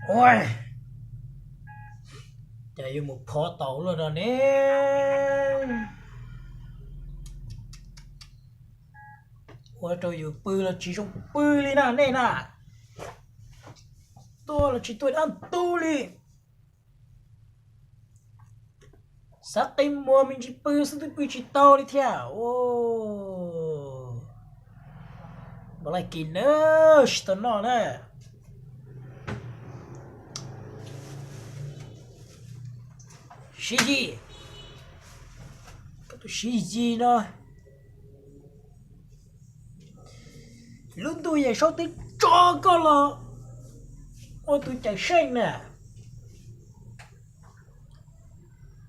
Ua, cas yuav mus phov tau luaj no ne? Ua rau yus pw los tsis zoo pw li na nej na. Tuaj los tsis tuaj dab ntub li. Xav qi muag me ntsis pw xwb twb pw tsis tau li thiab. Npam laj kis na, tsis tau noj na. Siv Yis, koj tus Siv Yis no, lub ntuj Yawm Saub twb tso koj los ua tus cawm seej na.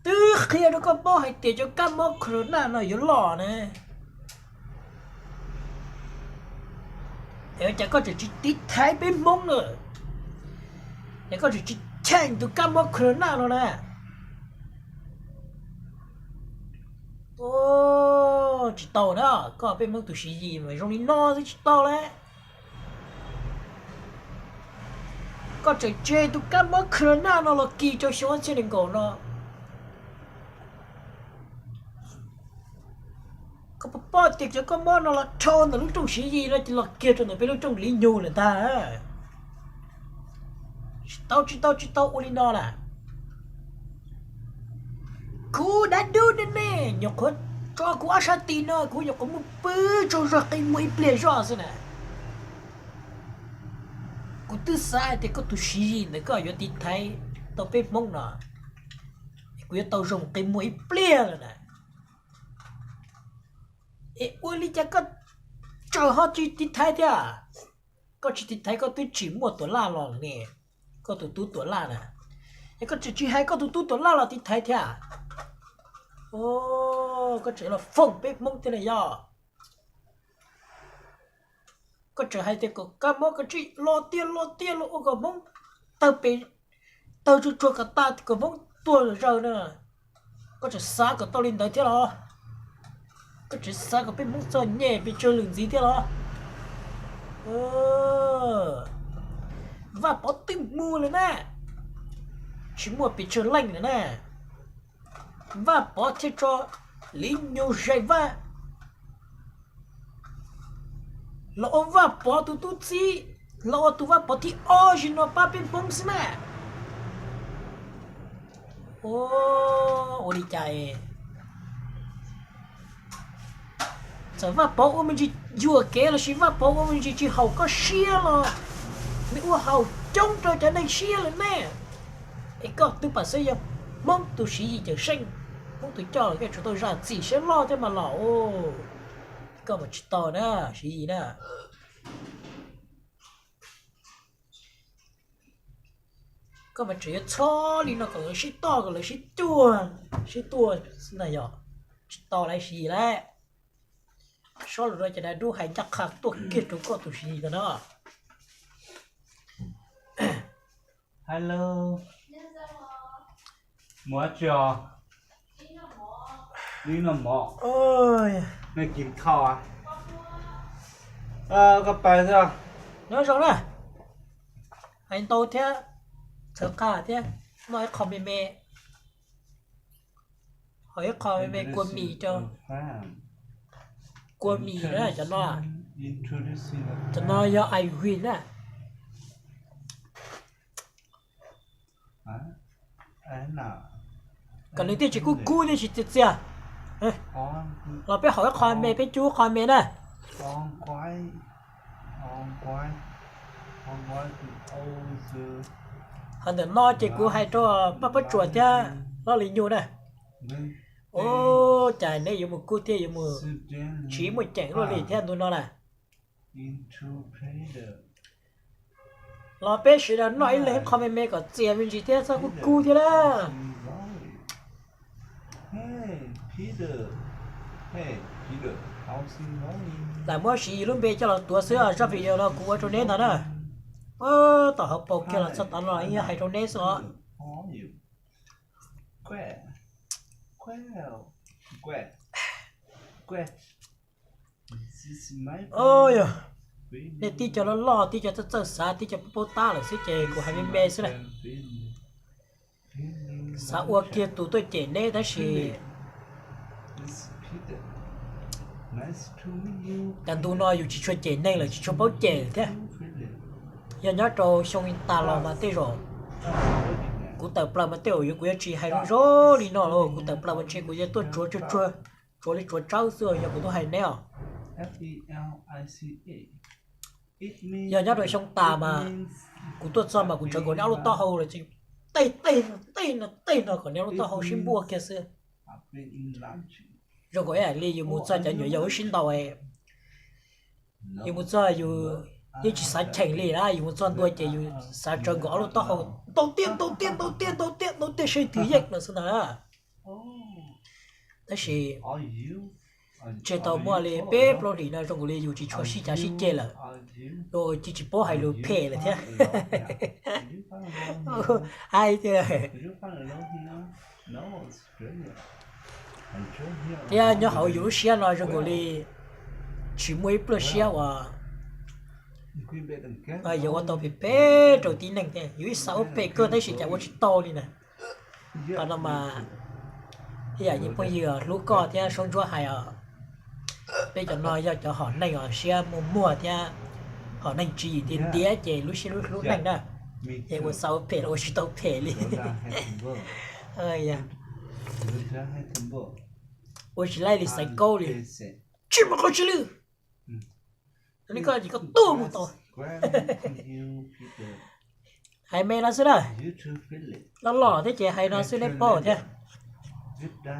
Twb qhia rau koj paub hais tias cov kab mob corona no yuav los na. Es ua cas koj tseem tsis tiv thaiv peb Hmoob na? Es koj tseem tsis cheem tus kab mob corona no na? Tsis tau na, koj peb Hmoob tus Siv Yis mas zoo li no xwb tsis tau lawm. Koj tseem tseg tus kab mob corona no los kis rau xyoo ob txhiab nees nkaum no. Koj puas paub tias cov kab mob no los dhau ntawm lub rooj Siv Yis no ces los kiag rau ntawm peb lub rooj Liv Nyug lawm ntag. Tsis tau, tsis tau, tsis tau ua li no lawm. Kuv dab dub ne ne, nyuam qhuav tso kuv ob sab tis no kuv nyuam qhuav mus pw tsaug zog qi muag ib pliag zoj xwb na. Kuv twb xav hais tias koj tus Siv Yis ntawd koj yuav tiv thaiv tau peb Hmoob no, kuv yuav tau zoo qi muag ib pliag lawm na. Es ua li cas koj tseem ho tsis tiv thaiv thiab? Koj tsis tiv thaiv koj twb tsis muaj tuam laj los ne, koj tus tub tuam laj na. Es koj tseem tsis hais koj tus tub tuam laj los tiv thaiv thiab? Koj tseem los foom peb Hmoob thiab na yog? Koj tseem hais tias kom kab mob koj tsis los tiag los tiag los ua kom Hmoob tawg pes tawg tsuag tsuag kom tas kom Hmoob tuag zaws na. Koj tseem xav kom tau li ntawd thiab los? Koj tseem xav kom peb Hmoob txom nyem pes tsawg lwm ntxiv thiab los? Vaj Pov twb mus lawm na, tsis muaj pes tsawg leej lawm na. Vaj Pov thiaj tso Liv Nyug zais Vaj los ua Vaj Pov tus tub txib, los ua tus Vaj Pov thib ob zim no pab peb Hmoob xwb na. Ua li cas es txawm Vaj Pov ua me ntsis yuam kev lossis Vaj Pov ua me ntsis tsis haum koj siab los nws ua haum coob rau cov neeg siab lawm ne. Es koj twb pam xwb yog Hmoob tus Siv Yis cawm seej, Hmoob tus coj los koj tsum tau zam txim siab loj thiab mas los. Koj mas tsis tau na, Siv Yis na. Koj mas tseem yuav txhob li no kom lawv sib toj kom lawv sib cuag sib tuag na yog. Tsis tau lawm Siv Yis lawm. Sob lus no ces dab dub hais ncaj qha tuaj kiag rau koj tus Siv Yis ntag no. Hello, mus dab tsi os? Ib no mov. Nej kis thau a? Koj pais xwb. Nyob zoo na. Hais ntau thiab, txhawv qab thiab, noj ib qho me me. Hau ib qho me me kua mis rau. Kua mis na cov no. Cov no yog Irene na. Kom nws thiaj tsis kub kub thiab tsis txias txias. Los peb haus ib qho me, peb cub qho me na. Hos ntawm no ces kuv hais rau Paj Pob Tsuas thiab Loj Lis Nyug na. Ua cas neb yuav mus kub thiab yuav mus tsis muaj ceem luaj li thiab ntu no na. Los peb sawv daws noj ib leeg qho me me kom txias me ntsis thiab txhob kub kub thiab na. Lam muab Siv Yis lub npe coj los tuav xwb, zaj video no kuv ua rau neb ntag na. Tom hauv paus kiag los txog tod no yeej hais rau neb xwb os. Yog, Nej tib co loj loj, tib co txawj txawj xav, tib co paub paub tab lawm xwb ces kuv hais me me xwb na. Xav ua kiag tus tuaj cem neb tab sis cas ntu no yus tsis tshua cem neeg lawm, tsis tshua paub cem lawm thiab. Yog nyob rau xyoo tas los mas tej zaum kuv tawm plaws mas tej zaum yuav kuv yuav tsis hais zoo zoo li no los kuv tawm plaws mas ntshe kuv yuav tuaj tsuav tsuag tsuag, tsuav li tsuav tsawb xwb yog kuv tuaj hais neb os. Yog nyob rau xyoo tas mas kuv tuaj txog mas kuv tsawv nkaus neb ob lub taub hau los tej tej tej no tej no kom neb ob lub taub hau sib npuaj kiag xwb. Zoo nkaus ib yam li yus mus txog cov nyuam yaus wb sib ntaus, yus mus txog yus yeej tsis xav cheem li na, yus mus txog ntua ces yus xav tsawv nkaus ob lub taub hau ntau tiag ntau tiag ntau tiag ntau tiag ntau tiag seb twg yeej no xwb ntag. Tab sis tseg tau muaj li peb plaub hlis no zoo nkaus li yus tsis tshua sib cav sib ceg lawm, ua tsis tsis paub hais lus phem lawm thiab. Hais tias thiab nyob hauv yus lub siab no zoo nkaus li tsis muaj ib pluaj siab uas yuav ua tau phem phem rau tib neeg thiab. Yus ib xav ua phem kawg tab sis cas ua tsis tau li na. Qhov no mas ib yam li phooj ywg hlub koj thiab Saub Ntsuab hais os, peb cov no yog cov hom neeg os, siab muag muag thiab hom neeg tswv yim ntiav ntiav ces lub siab lub hlub neeg na, es ua xav ua phem los ua tsis tau phem li. Ua tsis laij li xaiv kaub li, tsis muaj qhov tsis lwj. Li koj ces koj tuaj mus tau. Hais me no xwb na, loj loj thiab ces hais no xwb neb paub thiab.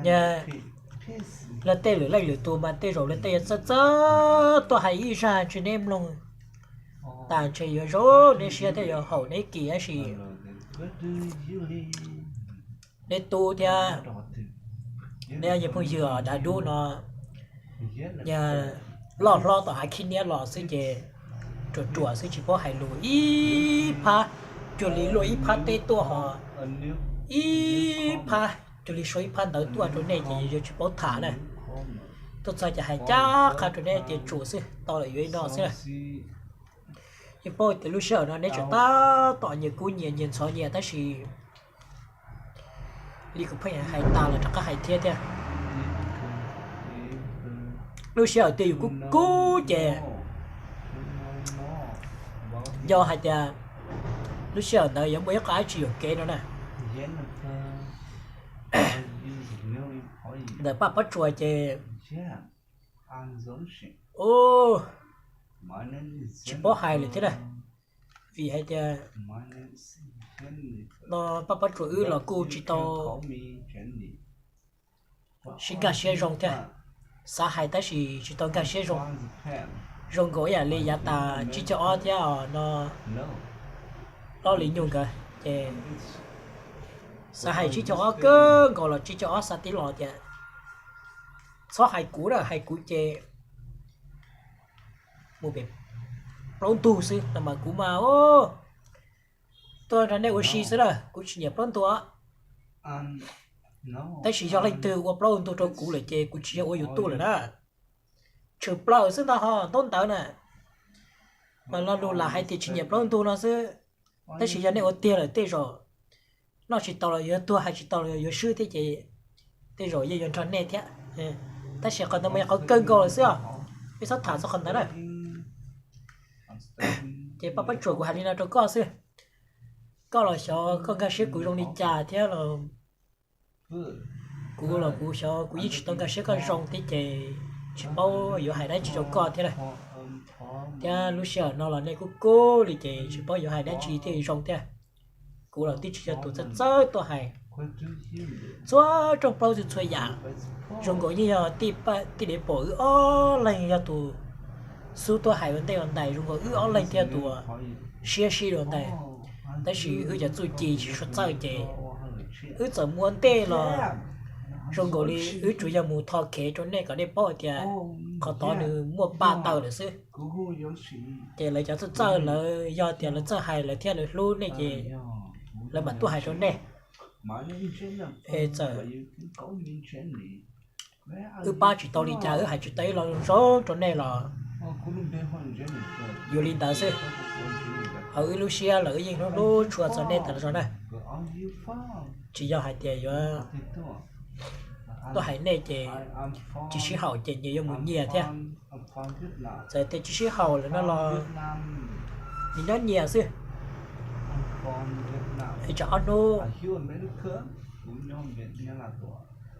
Yog luag tej lwm leej lwm tus mas tej zaum luag tej yuav txawj txawj tuaj hais ib zaj ntshe neb mloog tas ntshe yuav zoo neb siab thiab yuav haum neb kis tab sis neb tub thiab neb yog phooj ywg dav dub no, yog loj hlob tom hav khib niab los xwb ces ruam ruam xwb tsis paub hais lus ib phab, cuag li luaj ib phab teb tuaj ho ib phab, cuag li sau ib phab ntawv tuaj rau nej ces yus tsis paub tham na. Tuaj txog ces hais ncaj qha rau neb tias tsum xwb, tau lawm yuav li no xwb na. Yeej paub tias lub sij hawm no neb tseem tab tom nyias kub nyias, nyias ntxhov nyias tab sis li kuv pheej hais tas los rov qab hais thiab tiag, lub sij hawm twg yus kub kub ces yog hais tias lub sij hawm ntawd yuav muaj ib qho dab tsi yuam kev no na. Ntawm Paj Pob Tsuas ces tsis paub hais lawm thiab na, vim hais tias no Paj Pob Tsuas wb los kuj tsis tau sib nkag siab zoo thiab, xav hais tab sis tsis tau nkag siab zoo. Zoo nkaus ib yam li yav tas tsib caug ob thiab os no, Lob Lis Nyug nkawd ces xav hais tsib caug ob kawg nkaus los tsib caug ob xa tib los tias txhob hais kuv na, hais kuv ces mus pem plaub ntug xwb no mas kuv mas tuaj nrog nej ua si xwb na, kuv tsis nyiam plaub ntug. Tab sis yog leej twg ua plaub ntug rau kuv lawm ces kuv tsis yog ua yus tub lawm na. Tshwm plaws xwb ntag ho ntaub ntawv na, mas lo lus lam hais tias tsis nyiam plaub ntug no xwb. Tab sis yog nej ua tiag lawm tej zaum noj tsis tau los yuav tuag, hais tsis tau los yuav swb thiab ces tej zaum yeej yuav nrog nej thiab. Tab sis qhov ntawd mas yog qhov kawg nkaus lawm xwb os, peb txhob tham txog qhov ntawd na. Ces Paj Pob Tsuas kuv hais li no rau koj xwb, koj los xyov koj nkag siab kuv zoo li cas thiab los kuv los kuv xyov kuv yeej tsis tau nkag siab koj zoo thiab ces tsis paub yuav hais dab tsi rau koj thiab lawm. Thiab lub sij hawm no los nej kuj kub li ces tsis paub yuav hais dab tsi thiaj zoo thiab. Kuv los twb tsis yog tus txawj txawj tuaj hais txhua rooj plaub txhua yam, zoo nkaus yeej yog tij dev pom wb ob leeg yog tus xub tuaj hais ua ntej ua ntais, zoo nkaus wb ob leeg thiaj tus siab sib dua ntais. Tab sis wb cov txuj ci tsis tshua txawj ces wb txawm muaj ntej los zoo nkaus li wb tsuas yog mus tho kev rau nej kom nej paub hais tias qhov tod nws muaj pa taws lawm xwb. Ces lawv cov txawj txawj lawv yog tias lawv txawj hais lawv thiab lawv hlub nej ces lawv mam tuaj hais rau nej. Es txawm wb pab tsis tau li cas, wb hais tsis tau ib lo zoo rau nej los Yus li ntawd xwb. Hauv wb lub siab los wb yeej hlub hlub tshua txog nej tas zog na. Tsis yog hais tias yuav tuaj hais nej ces tsis sib haum ces nyias yuav mus nyias thiab. Txawm tias tsis sib haum lawm no los nws nyob nyias xwb. Ib tsam ob hnub,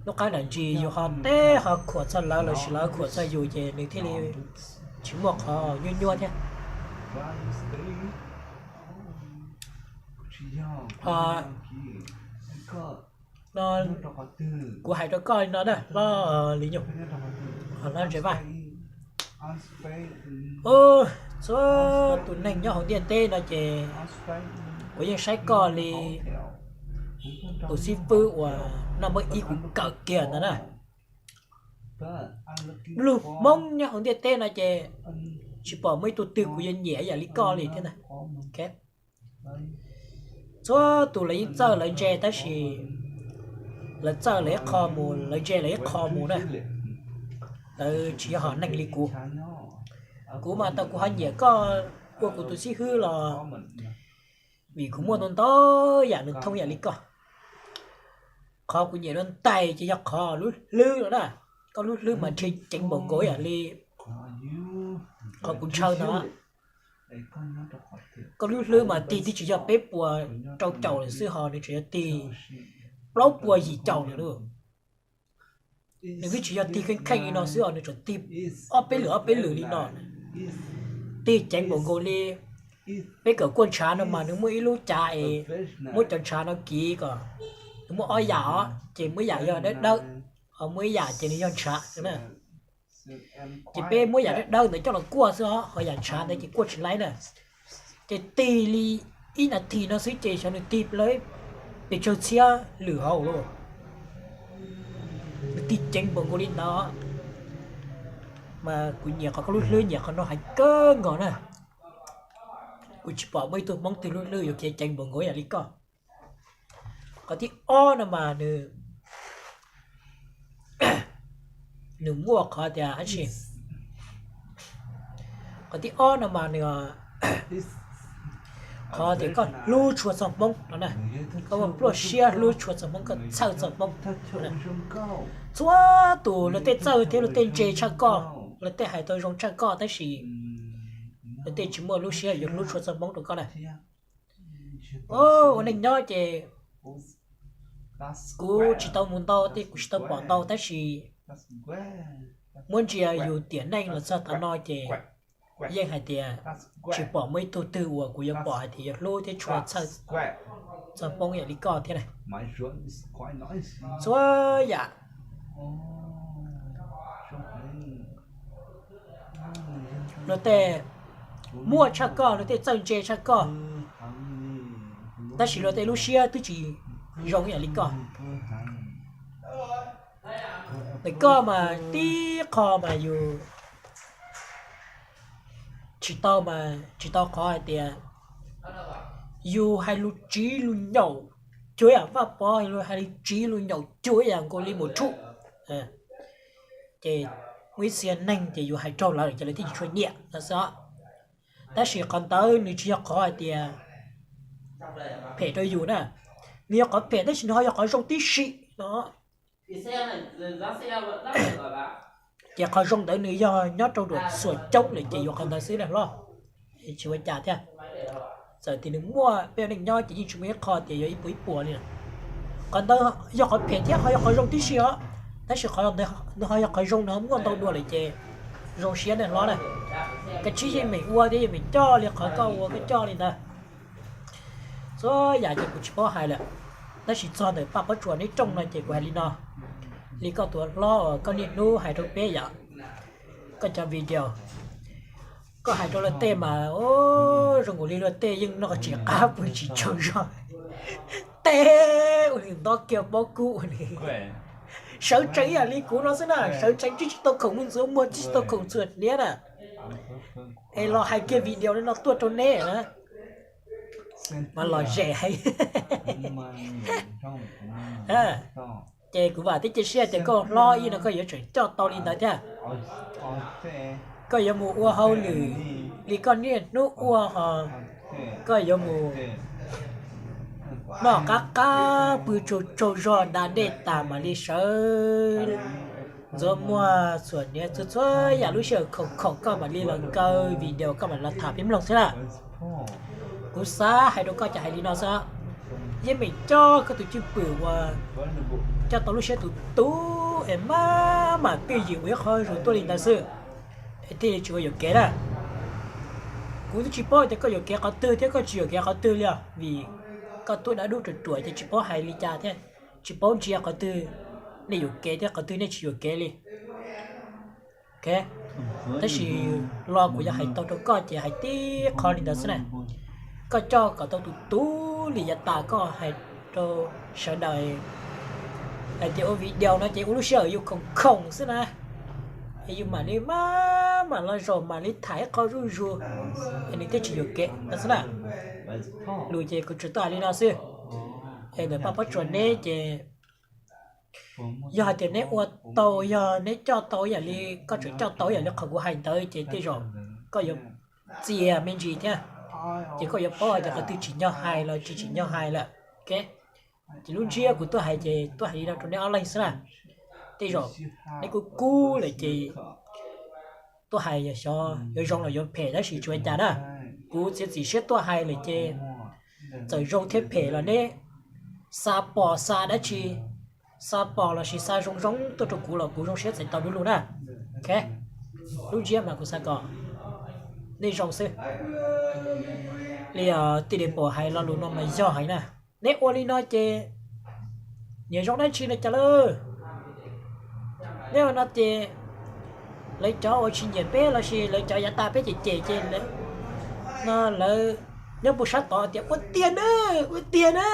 hnub qab nram ntsis yus ho teb ho khuam txog lawv lossis lawv khuam txog yus ces nws thiaj li tsis muaj qhov nyuaj nyuaj thiab. Ho no kuv hais rau koj li no na, hlob Lis Nyug, hlob Ntses Vaj. Txhua tus neeg nyob hauv ntiaj teb no ces kuv yeej saib koj li tus xib fwb uas naj npawb ib kuv kawm kiag ntawd na. Lub Hmoob nyob hauv ntiaj teb no ces tsis pom muaj ib tug twg kuv yuav nyiam ib yam li koj li thiab ntag. Txhua tus lawv yeej txawj lawv ntse tab sis lawv txawj lawv ib qho mus, lawv ntse lawv ib qho mus na. Lawv tsis yog hom neeg li kuv. Kuv mas tau kuv ho nyiam koj ua kuv tus xib hwb los vim kuv muaj ntau ntau yam nws thooj yam li koj. Qhov kuv nyiam dua ntais ces yog qhov lub hlwb no na. Koj lub hlwb mas ntshe ceev npaum nkaus yam li qhov kuv ntshaw ntawd. Koj lub hlwb mas tig twb tsis yog peb puas rau caum lawm xwb ho nws tseem yog tig plaub puas yim caum lawm lauj. Nws twb tsis yog tig kheej kheej li no xwb os, nws tseem tig ob peb lwm ob peb lwm li no. Tig ceev npaum nkaus li peb kawm kuaj ntshav no mas nws muaj ib lub cav es muab cov ntshav no kiv kom nws muaj ob yam os, ces muaj ib yam yog dawb dawb, ho muaj ib yam ces nws yog ntshav na. Ces peb muab yam dawb dawb ntawd coj los kuaj xwb os, ho yam ntshav ntawd ces kuaj tsis laib na. Ces tig li ib nas this no xwb ces xyov nws tig lawm pes tsawg txhiab lwm hauv lauj. Nws tig ceev npaum nkaus li ntawd. Mas kuv nyiam qhov koj lub hlwb nyiam qhov no heev kawg nkaus na. Kuv tsis pom muaj ib tug Hmoob twg lub hlwb yuav khiav ceev npaum nkaus yam li koj. Qhov thib ob no mas nws, nws muaj qhov tias dab tsi, qhov thib ob no mas nws, qhov tias koj hlub tshua txog Hmoob no na, koj muaj pluaj siab hlub tshua txog Hmoob, koj txhawj txog Hmoob. Txhua tus luag tej txawj thiab luag tej ntse tshaj koj, luag tej hais tau zoo tshaj koj tab sis luag tej tsis muaj lub siab yuav hlub tshua txog Hmoob rau koj na. Ua neej nyob ces kuv tsis tau mus ntau thiab kuv tsis tau pom ntau tab sis muab ntsia yus tiam neej los txog tav no ces yeej hais tias tsis pom muaj ib tug twg uas kuv yuav pom hais tias yuav hlub thiab tshua txhawj txog Hmoob yam li koj thiab na. Txhua yam luag tej muaj tshaj koj, luag tej txawj ntse tshaj koj, tab sis luag tej lub siab twb tsis zoo yam li koj. Ntawm koj mas tib qho mas yus tsis tau mas tsis tau qhov hais tias yus hais lus tsiv lus nyaum cuag ib yam Vaj Pov, yus hais lus tsiv lus nyaum cuag ib yam nkaus li mus tshuj. Ces muaj ib txhia neeg ces yus hais raug lawv ces lawv thiaj tsis tshua nyiam no xwb os. Tab sis qhov ntawd nws tsis yog qhov hais tias phem rau yus na, nws yog qhov phem tab sis nws ho yog qhov zoo tib si no. Ces qhov zoo ntawd nws yog nyob rau nruab xuas coob lawm ces yuav qhov ntawd xwb na hlob. Tsis ua cas thiab. Txawm tias nws muaj peb neej nyob ces yeej tsis muaj ib qho tias yuav ib puas ib puas li. Qhov ntawd yog qhov phem thiab ho yog qhov zoo tib si os. Tab sis qhov ntawd nws ho yog qhov zoo, nws ho muaj ntau dua lawm ces zoo siab na hlob na. Koj tsis yeej meem ua thiab yeej meem coj li qhov koj ua koj coj li ntawd. Txhua yam ces kuv tsis paub hais lawm, tab sis txog ntawm Paj Pob Tsuas neb rooj no ces kuv hais li no, li koj tus hlob uas koj niaj hnub hais rau peb yom, koj cov video, koj hais rau luag tej mas zoo nkaus li luag tej yeej noj tsis qab pw tsis tsaug zog, teb ua nws nto kiag pob kub ua nws sawv tsees ib yam li kuv no xwb na, sawv tsees tsis tsis tau khoom muaj ntxuav muag, tsis tsis tau khoom txhuam hniav na. Es los hais kiag video li no tuaj rau neb na, mas lom zem heev. Ces kuv vam thiab cia siab tias koj hlob ib no koj yuav tseem coj tau li ntawd thiab. Koj yuav mus ua hauj lwm li koj niaj hnub ua ho, koj yuav mus noj qab qab pw tsaug tsaug zog da dej tas mam li sawv ntxuav muag txhuam hniav txhua txhua yam lub sij hawm khoom khoom koj mam li los kaw video koj mam los tham peb mloog xwb na. Kuv xav hais rau koj ces hais li no xwb, yeej meem coj koj tus cwj pwm uas coj tau lub siab tus tub es maj mam twj ywm ua ib qho zoo tuaj li ntawd xwb es thiaj li tsis ua yuam kev na. Kuv twb tsis paub tias koj yuam kev qhov twg thiab koj tsis yuam kev qhov twg li os, vim koj tuaj dab dub ruam ruam ces tsis paub hais li cas thiab tsis paub ntsia qhov twg nej yuam kev thiab qhov twg nej tsis yuam kev li. Tab sis lo kuv yuav hais tau rau koj ces hais tib qho li ntawd xwb na. Koj coj kom tau tus tub li yav tas koj hais rau sawv daws hais tias ua video no ces ua lub sij hawm yus khoom khoom xwb na, es yus mam li maj mam los zaum mam li tham ib qho zuj zus es nws thiaj tsis yuam kev no xwb na. Lus ces kuv tsuas tuaj hais li no xwb. Es ntawm Paj Pob Tsuas neb ces yog hais tias neb ua tau, yog neb coj tau ib yam li koj tseem coj tau ib yam li qhov kuv hais ntawd ces tej zaum koj yuav txias me ntsis thiab, ces koj yuav paub hais tias qhov twg tsim nyog hais los tsis tsim nyog hais lawm. Ok, ces lub ntsiab kuv tuaj hais ces tuaj hais li no rau neb ob leeg xwb na. Tej zaum neb kuj kub lawm ces tuaj hais xyov yuav zoo los yuav phem tab sis tsis ua cas na. Kuv txiav txim siab tuaj hais lawm ces txawm zoo thiab phem los neb xa pom xa dab tsi, xa pom lossis xa zoo zoo tuaj rau kuv los kuv zoo siab txais tau du lug na. Ok, lub ntsiab mas kuv xav kom nej zoo xwb. Li tij Dej Pom hais lo lus no mas yog heev na. Neb ua li no ces nyiam zoo dab tsi no cas lawm? Neb ua no ces lawv cov uas tsis nyiam peb lossis lawv cov yav tas peb cem cem ces no lawv nyob puag sab tod tias ua tiag na, ua tiag na.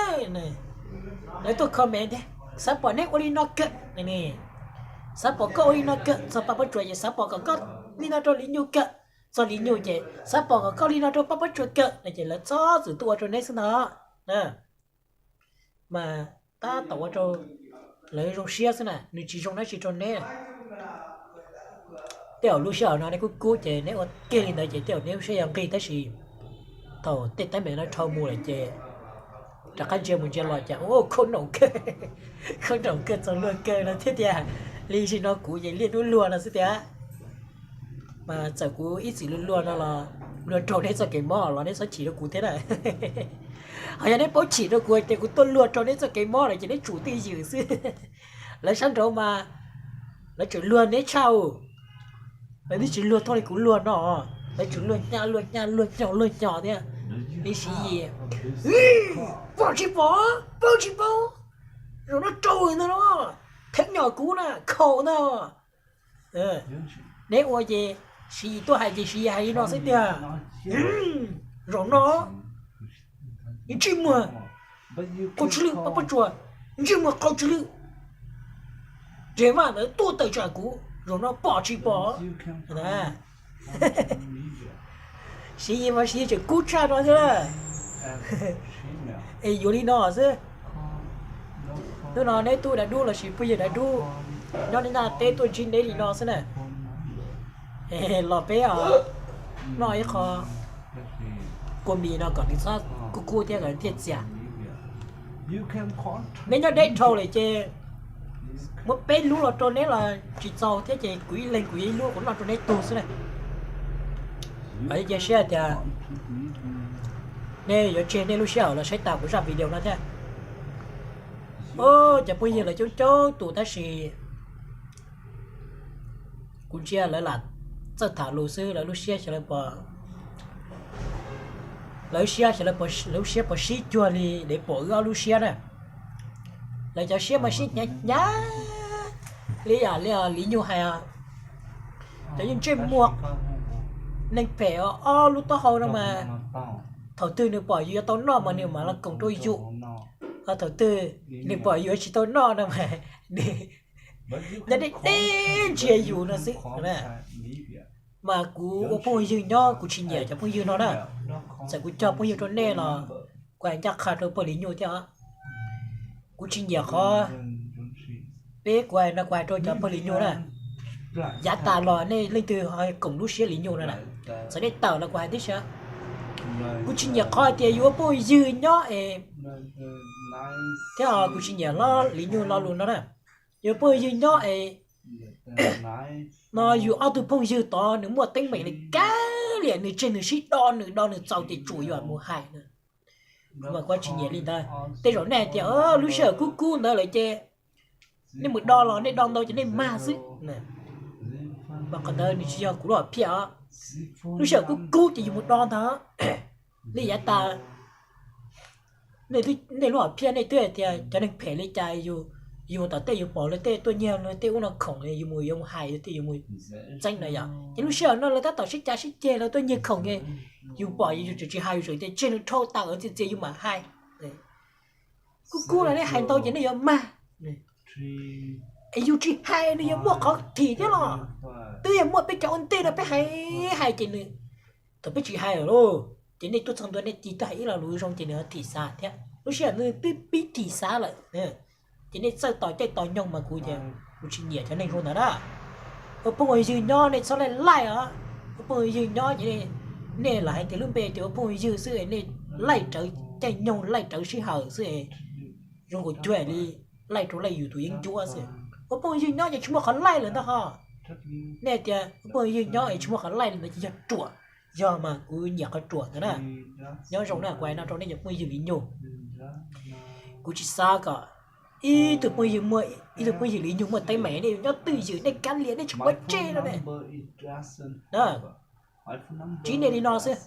Lawv tuaj comment tias xav pom neb ua li no kawg, xav pom koj ua li no kawg txog Paj Pob Tsuas ces xav pom kom koj li no rau Lis Nyug kawg, txog Lis Nyug ces xav pom kom koj li no rau Paj Pob Tsuas kawg no ces lawv txhob txwm tuaj ua rau neb xwb ntag. Mas tab tom ua rau lawv zoo siab xwb na, nws tsis zoo dab tsi rau neb. Tej zaum lub sij hawm no neb kub kub ces neb ua kiag li ntawd ces tej zaum neb lub siab yuav nqig tab sis thaum tej teeb meem no dhau mus lawm ces rov qab ntsia mus ntsia los cas ua khaub noom kawg, khaub noom kawg txaus luag kawg no thiab tiag. Li sim no kuv ces liaj hnub luag no xwb tiag. Mas txawm kuv ib txwm luag luag no los luag raug neb txoj kev mob los neb txhob chim rau kuv thiab na. Ho yog neb paub chim rau kuv tias kuv tuaj luag raug neb txoj kev mob lawm ces neb tsum twj ywm xwb. Lawv sab nraud mas lawv tseem luag neb tshaj, lawv twb tsis luag thooj li kuv luag no, lawv tseem luag nyaj luag nyaj luag nyo luag nyo thiab. Li Siv Yis, pom tsis pom, paub tsis paub, zaum no raug ntag no, theeb nyom kuv na khaum ntag. Neb ua ces Siv Yis tuaj hais ces Siv Yis hais li no xwb tiag. Zaum no ntsej muag qau tsw lwj, Paj Pob Tsuas ntsej muag qau tsw lwj, Res Vaj ntawd tuaj tawm tsam kuv, zaum no pom tsis pom. Siv Yis mas Siv Yis tseem kub tshaj no thiab. Es yuav li no xwb. Hnub no neb tub dab dub lossis phooj ywg dab dub nyob neb naj teb tuaj ntsib neb li no xwb na. Los peb noj ib qho kua mis no kom nws txhob kub kub thiab kom thiaj txias. Neb nyob deb dhau lawm ces muab peb lub los rau neb los tsis txaus thiab ces kuv ib leeg kuv yog ib lub kuv noj rau neb tug xwb na. Cia siab tias nej yuav tseg nej lub sij hawm los saib tas kuv zaj video no thiab. Cov phooj ywg lawv coob coob tus tab sis kuv ntsia lawv lam txawj tham lus xwb, lawv lub siab xyov lawv pom, lawv siab xyov lawv pom, lawv lub siab pom sib cuag li dev pom wb ob lub siab na. Lawv cov siab mas sib hnyav hnyav li yam li Lis Nyug hais, cov yeej ntsej muag neeg phem ob lub taub hau no mas, thaum twg nws pom yus yuav tau noj mas nws mam los koom rau yus, thaum twg nws pom yus yuav tsis tau noj no mas nws nyob deb deb ntsia yus no xwb. Mas kuv ua phooj ywg nyob kuv tsis nyiam cov phooj ywg no na. Txawm kuv cog phooj ywg rau nej los kuv hais ncaj qha rau pog Lis Nyug thiab os. Kuv tsis nyiam qhov peb kuv hais no kuv hais rau cov pog Lis Nyug na. Yav tas los nej leej twg ho koom lub siab Li Nyug no na? Txawm nej tawm los kuv hais tib si, kuv tsis nyiam qhov tias yus ua phooj ywg nyob es thiab kuv tsis nyiam hlob Li Nyug lo lus no na. Yus ua phooj ywg nyob es no yus ob tug phooj ywg tod nws muaj teeb meem li kab liam, nws tseg nws sib do, nws do nws txaus ces tsuas yus mus hais na. Kuv mas kuv tsis nyiam li ntawd. Tej zaum nej hais tias lub sij hawm kub kub ntawd lawm ces nej mus do los nej do ntau ces nej mag xwb. Mas qhov ntawd nws tsis yog kuv lub hom phiaj os. Lub sij hawm kub kub ces yus mus do ntag. Nej yav tas nej lub hom phiaj nej twb hais tias cov neeg phem li cas yus, yus tom tej yus pom lawv tej tuaj nyiag lawv tej ub no khoom yus mus yuav mus hais yus tej yus mus txeeb na yom. Ces lub sij hawm no lawv tab tom sib cav sib ceg lawv tuaj nyiag khoom, yus pom yus tseem tsis hais, yus tseem tias tseg nws dhau tas txias txias yus mam hais. Kub kub no nej hais ntau ces nej yuav mag. Es yus tsis hais nws yuav muaj qhov thim thiab los? Twb yog muaj peb cov ua ntej no peb hais hais ces nws, thaum peb tsis hais lawm lauj ces nej tuaj txog ntua nej cia twb hais ib lo lus zoo ces nws ho thim xav thiab. Lub sij hawm nws twb pib thim xav lawm ces nej txawj tos caij tos nyoog mas kuv ces kuv tsis nyiam cov neeg zoo ntawd na. Ua phooj ua ywg nyob nej txhob laij laij os. Ua phooj ua ywg nyob ces nej lam hais tias lub npe tias ua phooj ua ywg xwb, nej laij rawv caij nyoog laij rawv sij hawm xwb, zoo nkaus cuag li laij rau laij yus tus yeeb ncuab xwb. Ua phooj ua ywg nyob ces tsis muaj qhov laij lawm ntag ho. Nej tias ua phooj ua ywg nyob es tsis muaj qhov laij lawm ntawd ces yog ruam. Yog mas kuv nyiam qhov ruam ntawd na. Nyob zoo na, kuv hais no rau nej cov phooj ywg Li Nyug. Kuv tsis xav kom ib tug phooj ywg muaj, ib tug phooj ywg Li Nyug muaj teeb meem nej nyob twj ywm nej kab lias nej tsis quav tseg no ne. Tsiv nej li no xwb.